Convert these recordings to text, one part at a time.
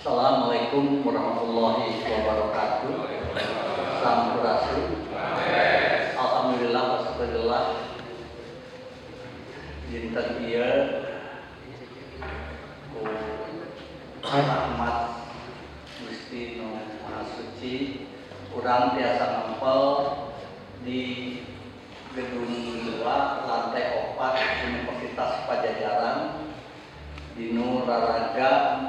Assalamualaikum warahmatullahi wabarakatuh. Sampurasun. Alhamdulillah wasyukurillah. Dinten ieu ku rahmat Gusti Nu Maha Suci urang tiasa ngempel di gedung 2 lantai 4 Universitas Padjadjaran dinu raraga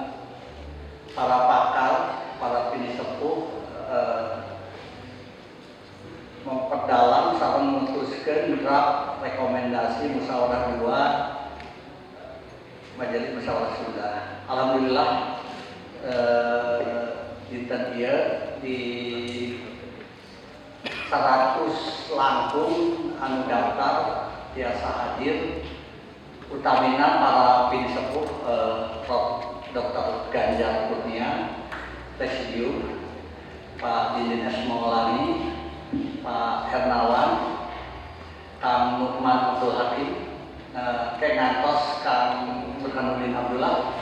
para pakar, para pinisepuh memperdalam sareng memutuskan draft rekomendasi musyawarah 2 Majelis Musyawarah Sunda. Alhamdulillah, dinten ieu di 100 langkung anu daftar tiasa hadir, utamina para pinisepuh, Prof. Dr. Ganjar Kurnia, Presidium, Pak Didin S. Maulani, Pak Hernawan, Kang Nukman Abdul Hakim, Keng ngantos Kang Burhanuddin Abdullah,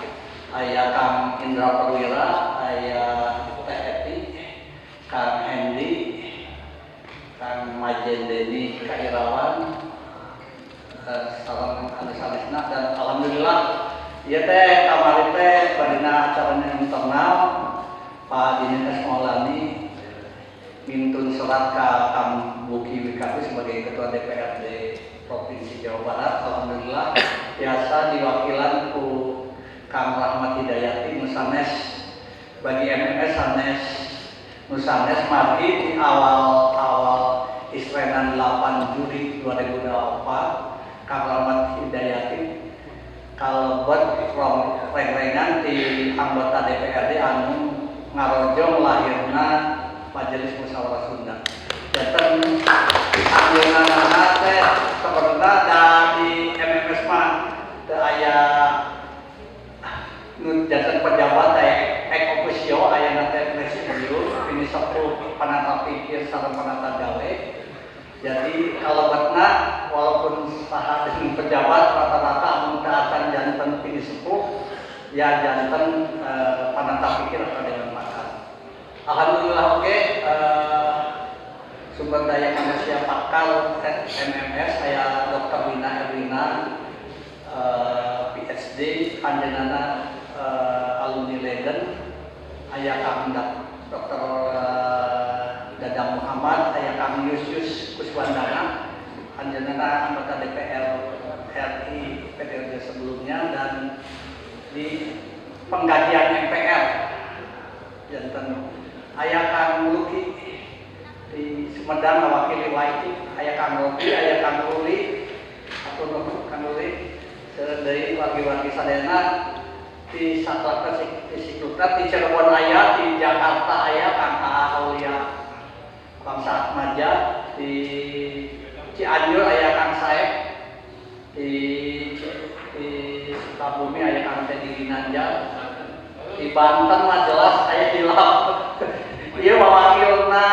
aya Kang Indra Perwira, aya Teh Eti, Kang Hendi, Kang Majen Deni Kairawan, sareng anu sanesna. Dan alhamdulillah ieu teh kamari teh badina acaranya internal, Pak Didin S. Maulani mintun surat ka Kang Buki Wikapi sebagai Ketua DPRD Provinsi Jawa Barat. Alhamdulillah biasa diwakilan ku Kang Rahmat Hidayati nu sanes bagi MMS sanes nu sanes, margi di awal-awal Isrenan 8 Juli 2024 Kang Rahmat Hidayati kalebet reng-rengan di anggota DPRD anu ngarojong lahirna Majelis Musyawarah Sunda. Janten anjeunna teh sebenarnya da di MMS mah teu aya nu janten pejabat, aya ex officio, aya teh presidium, pinisepuh, panata pikir sareng panata gawe. Jadi kalebetna walaupun saha dengan pejabat, rata-rata anu teu acan janten pinisepuh ya janten panata pikir atau dewan pakar. Alhamdulillah, oke, sumber daya manusia pakar MMS saya Dr. Wina Erwina, PhD, anjeunna alumni Leiden, aya Kang Dr. Dadang Muhammad, aya Kang Yus Kuswandana, anjeunna anggota DPR RI periode sebelumnya dan di penggajian MPR. Janten aya Kang Luki di Sumedang mewakili YI, aya Kang Robi, aya Kang Ruli atau nuhun Kang Ruli, sareng deui wargi-wargi sadayana di Satlakta, di Siklukta, di Cirebon aya, di Jakarta aya Kang A. Aulia Bangsa Atmaja, di Cianjur aya Kang Saep, di Sukabumi aya Kang Teddy Ginanjar, di Banten mah jelas aya di Lap. Ieu wawakilna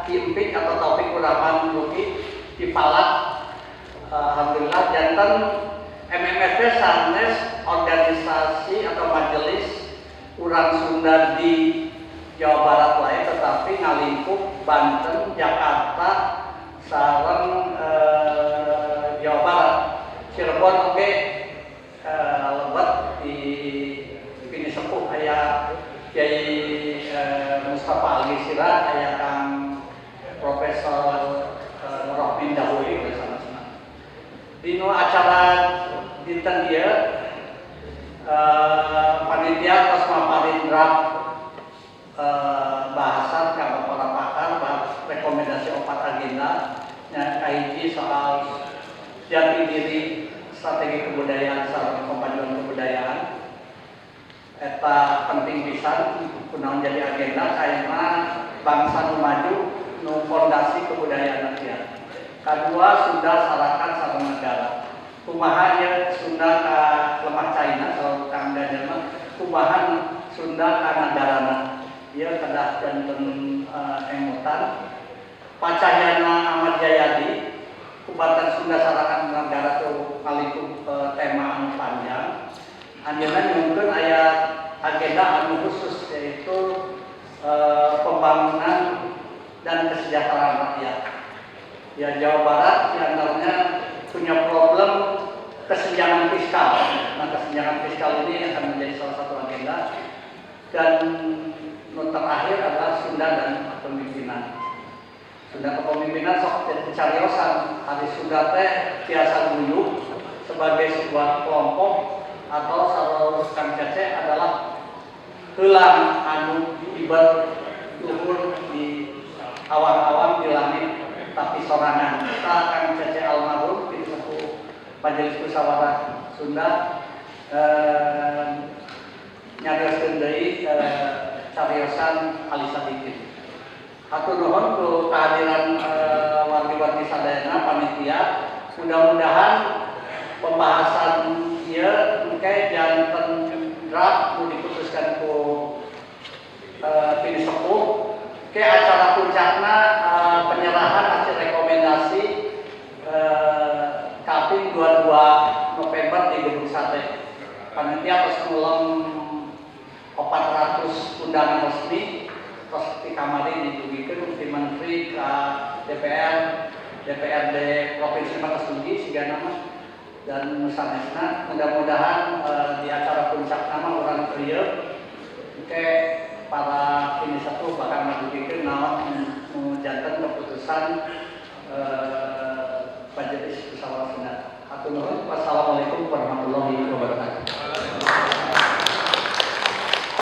Ki Empik atau Taufik Kurahman Luki di Palak. Alhamdulillah, janten MMS sanes organisasi atau majelis urang Sunda di Jawa Barat lain, tetapi ngalingkup Banten, Jakarta, sareng Jawa Barat. Cirebon oke, lebet di pinisepuh aya Kiai Mustafa Alwi Siraj, aya Kang Profesor Rohmin Dahuli bersama-sama. Dinu acara dinten ieu, panitia tos maparin draft bahasan ka para pakar, bahas rekomendasi opat agenda nya. Kahiji soal jati diri, strategi kebudayaan sareng kemajuan kebudayaan. Eta penting pisan kunaon jadi agenda, karena bangsa nu maju nu fondasi kebudayaan dia. Kedua, Sunda sarakan sareng negara. Kumaha ieu Sunda ka lemah caina, atau Kang Ganjar mah kumaha Sunda ka nagarana. Ieu kedah janten emutan. Pak Cahyana Ahmad Jayadi, kubatan Sunda sarakan negara tuh ngalingkup tema anu panjang. Anjeunna nyungkeun aya agenda anu khusus, yaitu pembangunan dan kesejahteraan rakyat. Ya, Jawa Barat diantaranya punya problem kesenjangan fiskal. Nah, kesenjangan fiskal ini akan menjadi salah satu agenda. Dan nu terakhir adalah Sunda dan kepemimpinan. Sunda kepemimpinan sok jadi cariosan. Ari Sunda teh biasa guyub sebagai sebuah kelompok atau saur Kang Cece adalah heulang anu ibar luhur di awang-awang di langit tapi sorangan. Kita Kang Cece almarhum di sepuh Majelis Musyawarah Sunda nyarioskeun deui cariosan Ali Sadikin. Hatur nuhun ku kehadiran wargi-wargi sadayana, panitia. Mudah-mudahan pembahasan ieu engke janten draft nu diputuskan ku pinisepuh. Ke acara puncakna penyerahan hasil rekomendasi kaping 22 November di Gedung Sate. Panitia terus ngulem 400 undangan resmi, terus di kamari didugikeun di menteri ke DPR, DPRD provinsi Batas dugi sigana mah dan nu sanesna. Mudah-mudahan di acara puncak nama urang krieu ke para pinisepuh bakal ngadugikeun naon nu janten keputusan.